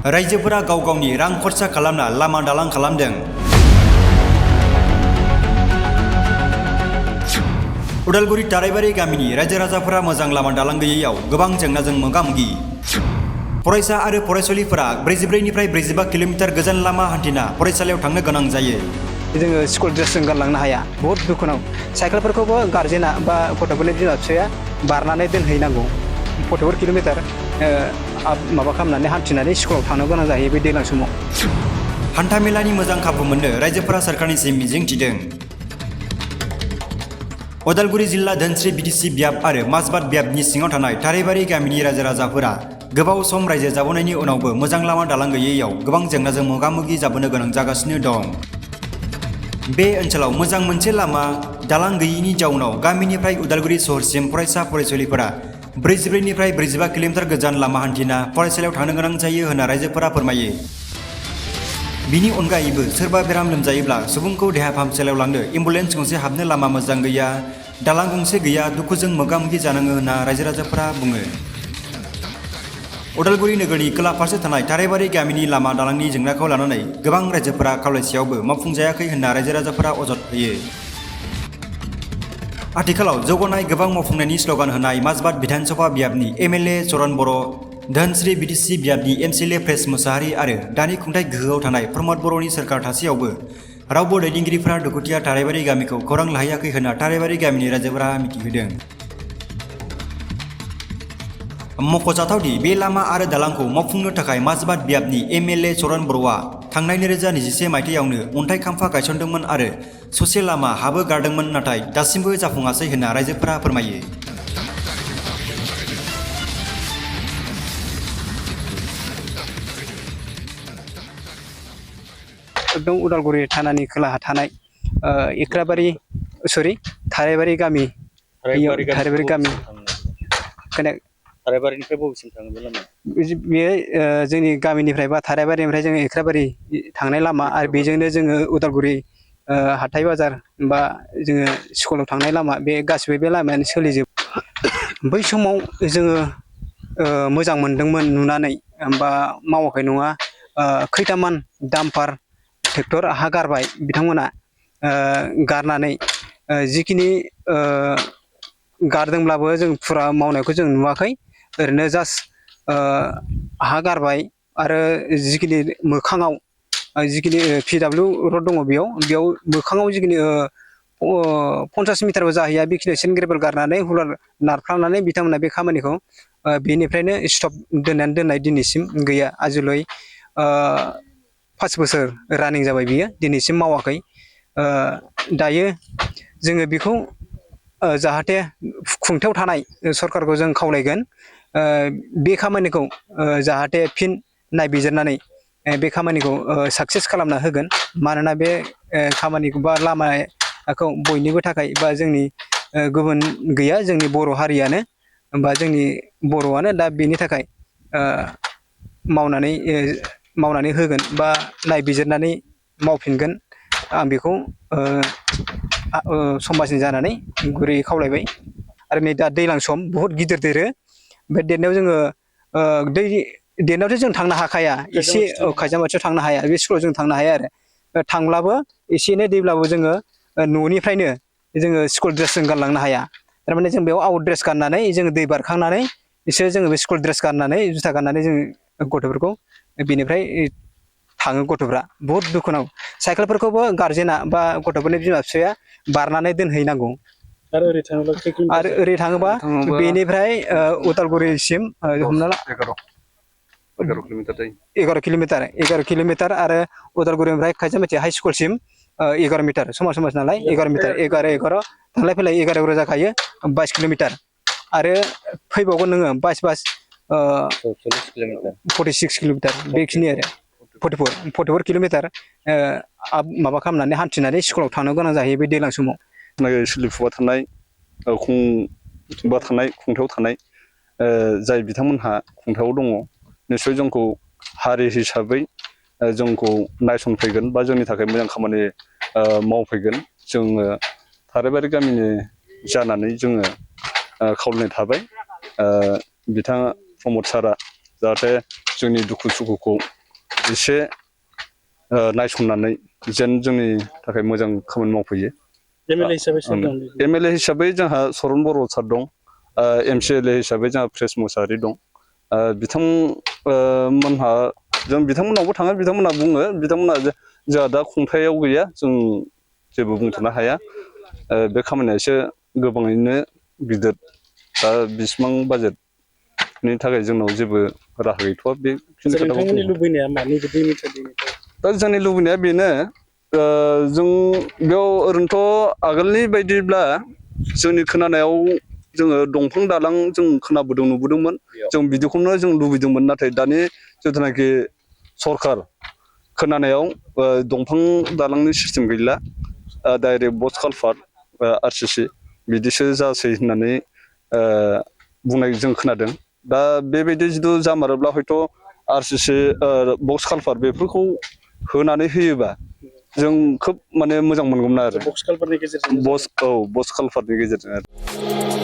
रायजोफोरा गाव गावनि रां खरसा खालामना लामा दालां खालामदों। उदालगुरि ताराइबारि गामिनि रायजो राजाफोरा मोजां लामा दालां गैयैयाव गोबां जेंनाजों मोगा-मोगि। फरायसा आरो फरायसुलिफोरा 44 निफ्राय 45 किल'मिटार गोजान लामा हान्थिना फरायसालियाव थांनो गोनां जायो। जोङो स्कुल ड्रेसजों गानलांनो हाया, बहुत दुखुनाव। साइकेलफोरखौबो गारजेना बा गथ'फोरनि बिमा बिफाया बारनानै दोनहैनांगौ। 44 किल'मिटार माबा खालामनानै हान्थिनानै स्कुलाव थांनो गोनां जायो बे दैज्लां समाव। हान्थामेलानि मोजां खाबु मोननो रायजोफोरा सोरखारनिसिम मिजिं थिदों। उदालगुरि जिल्ला धोनस्रि बिटिसि बियाब आरो माजबाद बियाबनि सिङाव थानाय ताराइबारि गामिनि रायजो राजाफोरा गोबाव सम रायजो जाबोनायनि उनावबो मोजां लामा दालां गैयैयाव गोबां जेंनाजों मोगा-मोगि जाबोनो गोनां जागासिनो दं। बे ओनसोलाव मोजां मोनसे लामा दालां गैयैनि जाउनाव गामिनिफ्राय उदालगुरि सहरसिम फरायसा फरायसुलिफोरा 44 निफ्राय 45 किल'मिटार गोजान लामा हान्थिना फरायसालियाव थांनो गोनां जायो होनना रायजोफोरा फोरमायो। बिनि अनगायैबो सोरबा बेराम लोमजायोब्ला सुबुंखौ देहा फाहामसालियाव लांनो एम्बुलेन्स गंसे हाबनो लामा मोजां गैया, दालां गंसे गैया, दुखुजों मोगा-मोगि जानाङो होनना रायजो राजाफोरा बुङो। उदालगुरि नोगोरनि खोला फारसे थानाय ताराइबारि गामिनि लामा दालांनि जेंनाखौ लानानै गोबां रायजोफोरा खावलायसेयावबो मावफुंजायाखै होनना रायजो राजाफोरा अजद होयो। आथिखालाव जौगानाय गोबां मावफुंनायनि स्लगान होनाय माजबाद बिधानसभा बियाबनि एमएलए चरण बर', धोनस्रि बिटिसि बियाबनि एमसिएलए प्रेस मुसाहारि आरो दानि खुंथाय गोहोआव थानाय प्रमद बर'नि सोरखार थासेयावबो रावबो दैदेनगिरिफोरा दुखुथिया ताराइबारि गामिखौ खौरां लाहैयाखै होनना ताराइबारि गामिनि रायजोफोरा मिथिहोदों। मख'जाथावदि बे लामा आरो दालांखौ मावफुंनो थाखाय माजबाद बियाबनि एमएलए चरण बर'आ थांनाय 2021 मायथाइयावनो अन्थाइ खाम्फा गायसनदोंमोन आरो ससे लामा हाबो गारदोंमोन, नाथाय दासिमबो जाफुङासै होनना रायजोफोरा फोरमायो। एकदम उदालगुरि थानानि खोलाहा थानाय ताराइबारि गामि ताराइबारिनिफ्राय बबेसिम थाङो बे लामाया? बेयो जोंनि गामिनिफ्राय बा ताराइबारिनिफ्राय जोङो एख्राबारि थांनाय लामा आरो बेजोंनो जोङो उदालगुरि हाथाय बाजार बा जोङो स्कुलाव थांनाय लामा, बे गासिबो बे लामायानो सोलिजोबो। बै समाव जोङो मोजां मोनदोंमोन नुनानै, बा मावाखै नङा। खैथामान दाम्पार ट्रेक्टर हा गारबाय बिथांमोना, गारनानै जिखिनि गारदोंब्लाबो जों फुरा मावनायखौ जों नुवाखै। ओरैनो जास्ट हा गारबाय आरो जिखिनि मोखाङाव जिखिनि PW रड दङ बेयाव मोखाङाव जिखिनि 50 मिटारबो जाहैया बेखिनियाव सेन्ड ग्रेभेल गारनानै हुलार नारफ्लांनानै बिथांमोना बे खामानिखौ बेनिफ्रायनो स्टप दोननाय दिनैसिम गैया। आजिलै 5 बोसोर रानिं जाबाय बियो, दिनैसिम मावाखै। दायो जोङो बेखौ जाहाथे खुंथायाव थानाय सरकारखौ जों खावलायगोन, बे खामानिखौ जाहाथे फिन नायबिजिरनानै बे खामानिखौ साक्सेस खालामना होगोन। मानोना बे खामानिखौ बा लामाखौ बयनिबो थाखाय बा जोंनि गुबुन गैया, जोंनि बर' हारियानो बा जोंनि बर'आनो दा बेनि थाखाय मावनानै होगोन बा नायबिजिरनानै मावफिनगोन। आं बेखौ समाजनि जानानै गुरैयै खावलायबाय। आरो नै दा दैज्लां सम बहुद गिदिर देरो, बे देरनायाव जोङो दै देरनायावथ' जों थांनो हाखाया, एसे खायजामाथियाव थांनो हाया, बे स्कुलाव जों थांनो हाया आरो थांब्लाबो एसे एनै दैब्लाबो जोङो न'निफ्रायनो जोङो स्कुल ड्रेसजों गानलांनो हाया। थारमाने जों बेयाव आउट ड्रेस गाननानै जोङो दै बारखांनानै एसे जोङो बे स्कुल ड्रेस गाननानै जुथा गाननानै जों गथ'फोरखौ बेनिफ्राय थाङो। गथ'फ्रा बहुत दुखुनाव। साइकेलफोरखौबो गारजेना बा गथ'फोरनि बिमा बिफाया बारनानै दोनहैनांगौ। आरो ओरै थाङोबा बेनिफ्राय उदालगुरिसिम हमना ला 11 किल'मिटार आरो उदालगुरिनिफ्राय खायजामाथि हाइ स्कुलसिम 11 मिटार। समाज नालाय 11 मिटार, 11 थांलाय फैलाय 11 जाखायो 22 किल'मिटार। आरो फैबावगोन नोङो 46 किल'मिटार, बेखिनि आरो 44 किल'मिटार माबा खालामनानै हान्थिनानै स्कुलाव थांनो गोनां जाहैयो बे दैज्लां समाव। सोलिफुबाय थानाय खुंथायाव थानाय जाय बिथांमोनहा खुंथायाव दङ, निस्सय जोंखौ हारि हिसाबै जोंखौ नायसनफैगोन बा जोंनि थाखाय मोजां खामानि मावफैगोन। जोङो ताराइबारि गामिनि जानानै जोङो खावलायनाय थाबाय, बिथाङा प्रमद सारआ जाहाथे जोंनि दुखु सुखुखौ एसे नायसननानै जेन जोंनि थाखाय मोजां खामानि मावफैयो। एमएलए हिसाबै जोंहा सरन बर' सार दं, एमसिएलए हिसाबै जोंहा प्रेस मुसाहारि दं। बिथांमोनहा जों बिथांमोनावबो थाङो, बिथांमोनहा बुङो, बिथांमोना जोंहा दा खुंथायाव गैया, जों जेबो बुंथ'नो हाया। बे खामानिया एसे गोबाङैनो गिदिर, दा बिसिबां बाजेटनि थाखाय जोंनाव जेबो राहा गैथ'वा। बेखिनि खोथाखौ लुबैनाया मानि दा जोंनि लुबैनाया बेनो, जों बेयाव ओरैनोथ' आगोलनि बायदिब्ला जोंनि खोनानायाव जोङो दंफां दालां जों खोनाबोदों, नुबोदोंमोन, जों बिदिखौनो जों लुबैदोंमोन। नाथाय दानि जिथुनाखि सरखार, खोनानायाव दंफां दालांनि सिस्टेम गैला, डाइरेक्ट बक्स कालभार्ट आरसिसि बिदिसो जासै होननानै बुंनाय जों खोनादों। दा बेबायदि जुदि जामारोब्ला हयथ' आरसिसि बक्स कालभार्ट बेफोरखौ होनानै होयोबा जों खोब माने मोजां मोनगौमोन आरो। बक्स कालभार्टनि गेजेरजों बक्स कालभार्टनि गेजेरजों आरो।